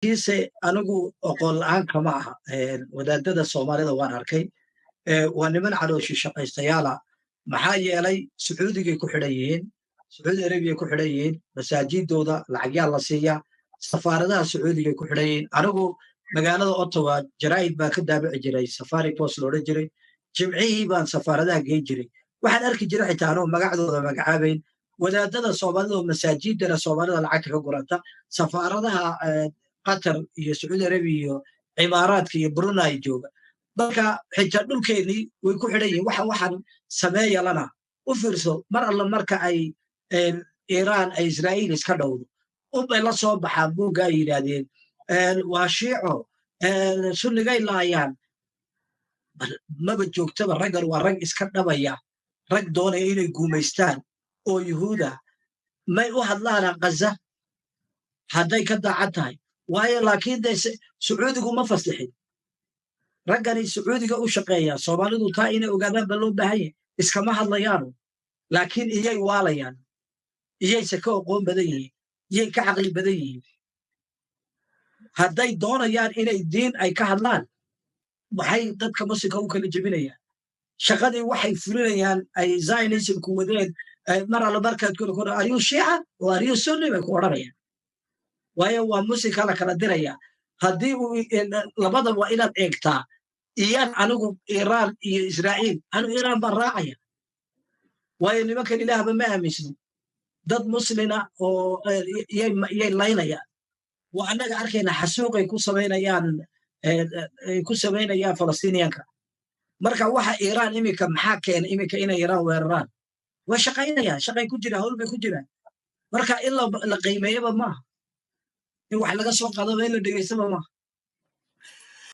Laakiinse anigu oqoon la'aan kama aha. Wadaadada Soomaalida waan arkay, waa niman calooshi shaqaystayaala. Maxaa yeelay, Sacuudigay ku xidhan yihiin, Sacuudi Arabiya ku xidhan yihiin, masaajidooda lacagyaa la siiyaa, safaaradaha Sacuudigay ku xidhan yihiin. Anigu magaalada Ottawa jaraa'id baan ka daabici jiray, Safari Post loodhan jiray. Jimcihii baan safaaradaha geyn jiray. Waxaan arki jiray, xitaa anoo magacdooda magacaabayn, wadaadada Soomaalida oo masaajidana Soomaalida lacagta ka gurata, safaaradaha Qatar iyo Sacuudi Arabiya iyo Cimaaraadka iyo Brunei jooga. Marka xitaa dhulkeennii way ku xidhan yihiin. Waxa waxaan sameeyalana u fiirso, mar alla marka ay Iiraan ay Israa'iil iska dhowdo unbay la soo baxaan buugga, ay yidhaahdeen waa Shiico, Sunnigay laayaan. Maba joogtaba. Raggan waa rag iska dhabaya, rag doonaya inay guumaystaan oo Yuhuuda. May u hadlaana Gaza hadday ka daacad tahay? Waayo, laakiin de Sacuudigu ma faslixin. Raggani Sacuudiga u shaqeeya. Soomaalidu taa inay ogaadaan ba loo baahan yahay. Iskama hadlayaanu, laakiin iyay waalayaan, iyayse ka oqoon badan yihiin, iyay ka caqli badan yihiin. Hadday doonayaan inay diin ay ka hadlaan, maxay dadka Muslimka u kala jebinayaan? Shaqadii waxay fulinayaan ay Zionismku wadeen. Mar alla markaad kula kora, "Are you Shiica oo are you Sunni?" bay ku odhanayaan. Waayo, waa Muslimka la kala diraya. Haddii uu labada waa inaad eegtaa. Iyaan anigu Iiraan iyo Israa'iil, anigu Iiraan baan raacaya. Waayo, nimankan Ilaahba ma aaminsno, dad Muslina oo yay laynayaan. Waa annaga arkayna xasuuqay ku samaynayaan, ay ku samaynayaan Falastiiniyanka. Marka waxa Iiraan iminka maxaa keenay iminka inay Iiraan weeraraan? Way shaqaynayaan, shaqay ku jiraan, hawl bay ku jiraan. Marka in la qiimeeyaba maaha, in wax laga soo qaadaba, in la dhegeystaba maaha.